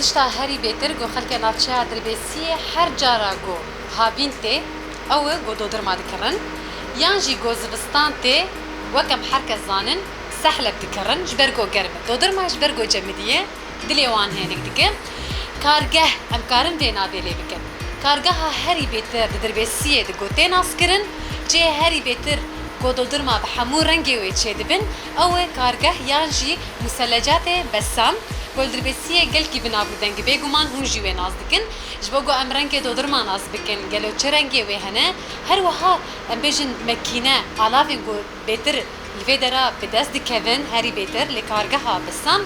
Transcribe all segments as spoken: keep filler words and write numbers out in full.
Tişta herî bêtir ku xelkê navçeya Dirbêsiyê her cara ku havîn tê, ew e ku dodirma dikirin, yan jî ku zivistan tê, wek em her kes zanin, sehleb dikirin, ji ber ku germ e. Dodirma ji ber ku cemidî ye, dilê wan hênik dike. Kargeh, em karin vê navê lê bikin. Kargeha herî bêtir di Dirbêsiyê di ku tê naskirin, cihê herî bêtir ku dodirma bi hemû rengê wê çêdibin, ew e kargeh yan jî muselecatê Bessam. Ku li Dirbêsiyê gelkî bi nav û deng, bêguman hûn jî wê nas dikin. Ji bo ku em rengê dodirma nas bikin, gelo çi rengê wê hene? Her wiha em bêjin mekîne, alavên ku bêtir li vê dera bi dest dikevin, herî bêtir li kargeha Bessam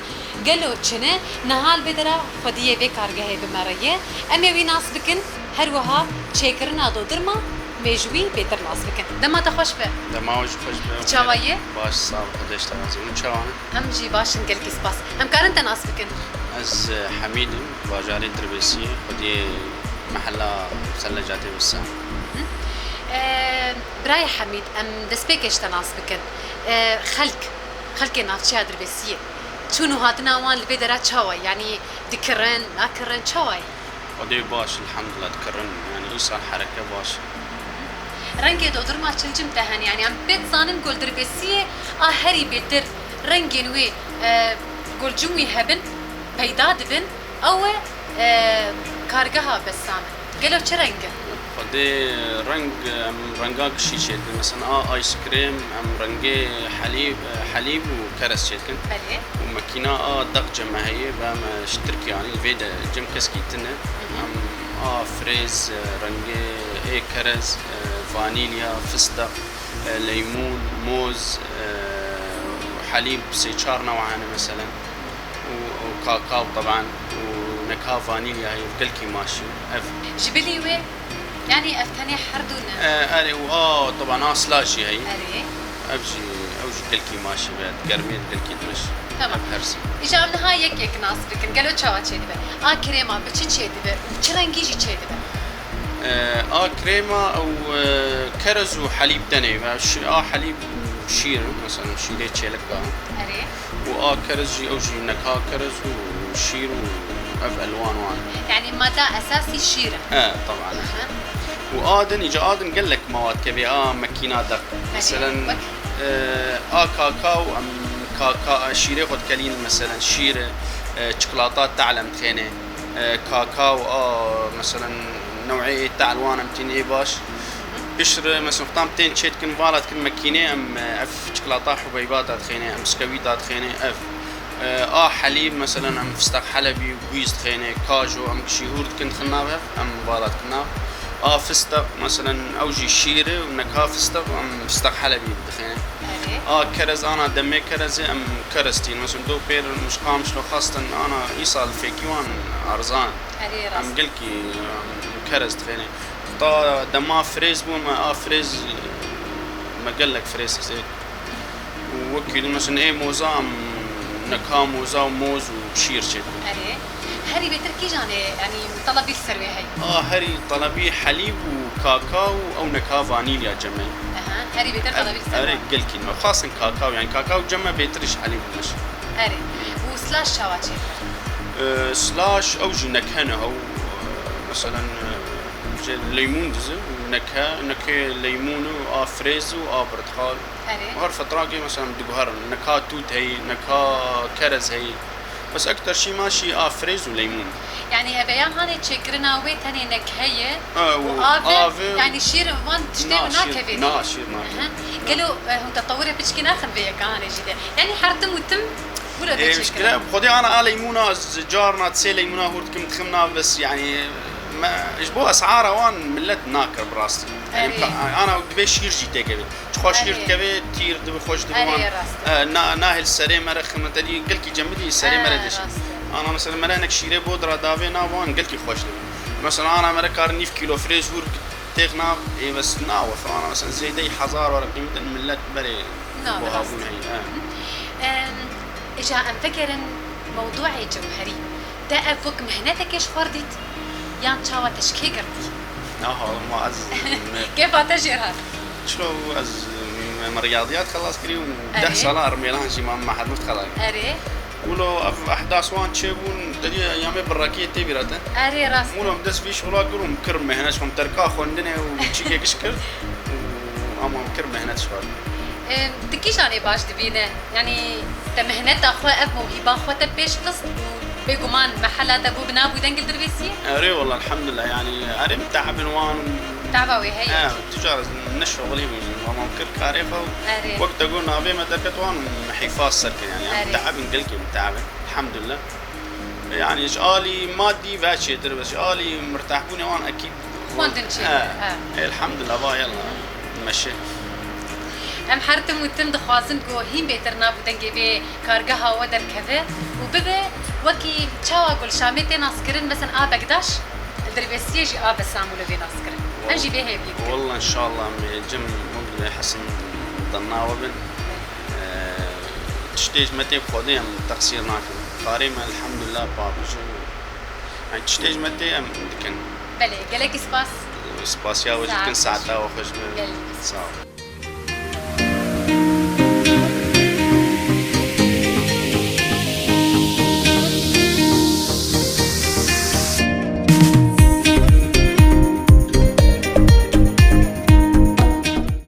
gelo çi ne? Niha li vê dera xwediyê vê kargehê bi me re ye. Em ê wî nas bikin, her wiha çêkirina dodirma em ê ji wî bêtir nas bikin. Dema te xweş be. Dema we jî xweş be. Çawa ye? Baş, sağ ol, Xwedê ji te razî. Hûn çawa ne? Em jî baş in, gelkî spas. Em karin te nas bikin? Ez, e, Hemîd im, bajarê Dirbêsiyê, xwediyê mehela Selecatê Bessam. Hı. E, birayê Hemîd, em destpêkê ji te nas bikin. E, xelk, xelkê navçeya Dirbêsiyê, çûn û hatina wan li vê dera çawa ye? Yanî dikirin, nakirin, çawa ye? Xwedê baş, elhamdulillah, dikirin. Yanî îsal hereke baş e. Rengê dodirma çil cim te hene, yanî em pê dizanin ku li Dirbêsiyê a herî bêtir rengên wê, e, ku li cim wî hebin, peyda dibin, ew e, e, kargeha Bessam e. Gelo çi reng e? Xwedê reng, em renga gişî çêdikin. Mesela a ice cream, em rengê helîb, e, helîb û kerez çêdikin. Belê. Û mekîna a deq cem me heye, ve me ji Tirkiye anî, li vê de cem keskî tune. Hı hı. Em a frêz, e, rengê ê kerez, e, vanîlya, fisteq, e, leymûn, moz, e, helîb, sê çar newa hene meselen. Û, û kakao teban û neka vanîlya heye, gelkî maşî. Ev. Ji bilî wê, yanî ev tenê her du ne? E, erê, û a teban a sla jî heye. Erê. Ev jî, ew jî gelkî maşî be, germiyê gelkî dirêj. Tamam. Ev her sê. Îja em niha yek yek nas bikin. Gelo çawa çêdibe? A krêma bi çi çêdibe û çi rengî jî çêdibe? E, a krêma ew, e, kerez û helîb tenê be. Şi-, a helîb û şîr, mesela şîrê çêlika. Erê. Û a kerez jî, ew jî neka kerez û şîr û ev elwan wan. Yanî mada esasî şîr e. E, teban. Aha. Û a din, îca a din gelek mewad kevê a mekîna de. Erê, meselen, wek? E, a kakao, em kaka, şîrê xwe dikelînin, meselen, şîr, e, çikolata te'l em dixêne. E, kakao, a, meselen, new'ê ê te'l wan em tîn ê baş. Piştre, mesela, tam tên çê dikin, vala dikin mekînê, em, e, ev çikolata Hubeyba da dixêne, em biskewî da dixêne, ev. E, a helîb, mesela, em fisteq helebî û gûyz dixêne, kajo, em gişî hûr dikin, dixin nav ev, em vala dikin nav. A fisteq, mesela, ew jî şîr e û neka fisteq, em fisteq helebî dixêne. Erê. A kerez ana demê kerezê em kerez tîn. Mesela, do pêr mişqa mişlo xastin ana îsal fêkî wan erzan. Erê, rast. Em gelkî, em kerez dixêne. Ta dema frêz bû, me a frêz, me gelek frêz xizê. Û wekî din, mesela, ê moza em neka moza û moz û şîr çêt. Erê. Herî bêtir kîjan ê, yanî, telebî li ser wê heye? A herî telebî helîb û kakao ew neka vanîlya cem e. Aha, herî bêtir telebî li ser wê. Erê, gelkî me. Xasin kakao, yanî kakao cem e bêtir ji helîb û miş. Erê. Û slaş çawa çêdibe? E, slaş ew jî nekhe ne ew, e, meselen, e, ji leymûn dize û nekhe, nekê leymûn û a frêz û a birtxal. Erê. Her fetrakê, mesela, diguherin. Neka tût heyî, neka kerez heyî. Bes ekter şî maşî a frêz û leymûn. Yanî, heveya hanê çêkirina wê tenê nek heye û av e, yanî şîr van tiştê nakevê. Na, şîr nakevê. Gelo, e, hûn tetewirê piçkî naxin vê yeka hanê jî de. Yanî, her tim û tim wilo tê çêkirin. Xwedê ana a leymûna, ez carna sê leymûna hûr dikim, dixim nav, bes, yanî, me, ji bo esara wan millet nakir bi rastî. Yanî, ana dibê şîr jî têkevê. Çiqas şîr dikeve, tîr dibe, xweş dibe wan. E, na, nahêl serê me re ximete dî, gelkî cemidî serê me re deşî. Ana mesela me re hinek şîrê bod ra davê na wan gelkî xweş dibe. Mesela ana me re kar nîv kîlo firêz hûr têx na, ê bes na wefe ana mesela zêdeyî hezar were qîmetin millet berê buhabûn heyî. Îja em vegerin mewdûê cewherî. Te ev wek mihnetekê ji xwe re dît? Yan çawa te ji kê girtî? Aha, ma ez me- Kêfa te jê re hat? Çilo ez me, me riyadiyat xelas kirî û deh sala ermêlan jî ma me hemû xelas. Erê. Wilo ev ehdas wan çêbûn, te dî yamê bi rekiyê tê bîra te. Erê rast. Wilo em dest vî şixula kir û em kir mehnet, em terka xwendinê û çîkê giş kir û ama em kir mehnet şixula. Em, tu kîjanê baş dibîne? Yanî te mehneta xwe, ev mewhîba xwe te pêş xist û bêguman mehela te bû bi nav û dengê li Dirbêsiyê? Erê wela elhamdulillah, yanî erê min teebin wan û Teva wê heye. He, tu car ne şoxilî bû, ama em kir karê xwe û Erê. Wek te got navê me derket wan hîfaz ser kir, yanî em Erê. Teebin, gelkî min teebin. Elhamdulillah. Yanî ji alî madî ve çêtir be, ji alî mirtehbûnê wan ekîd. Xwendin çêtir, He. He. Elhamdulillah, va yalla. Meşe. Em her tim û tim dixwazin ku hîn bêtir nav û dengê vê kargeha we derkeve û bibe wekî çawa ku li Şamê tê naskirin, mesela a Begdaş, li Dirbêsiyê jî a Besamûlê vê naskirin. Em jî vê hêviyê dikin. Walla inşallah em ê cem wek divê hesin di nav bin. Eee, tiştê ji me tê bi Xwedê em teqsîr nakin. Karê me elhamdulillah paqij û, yani tiştê ji me tê em dikin. Belê, gelekî spas. Spasiya we jî dikin, Saet saeta we xweş be. Gelekî Sağ ol.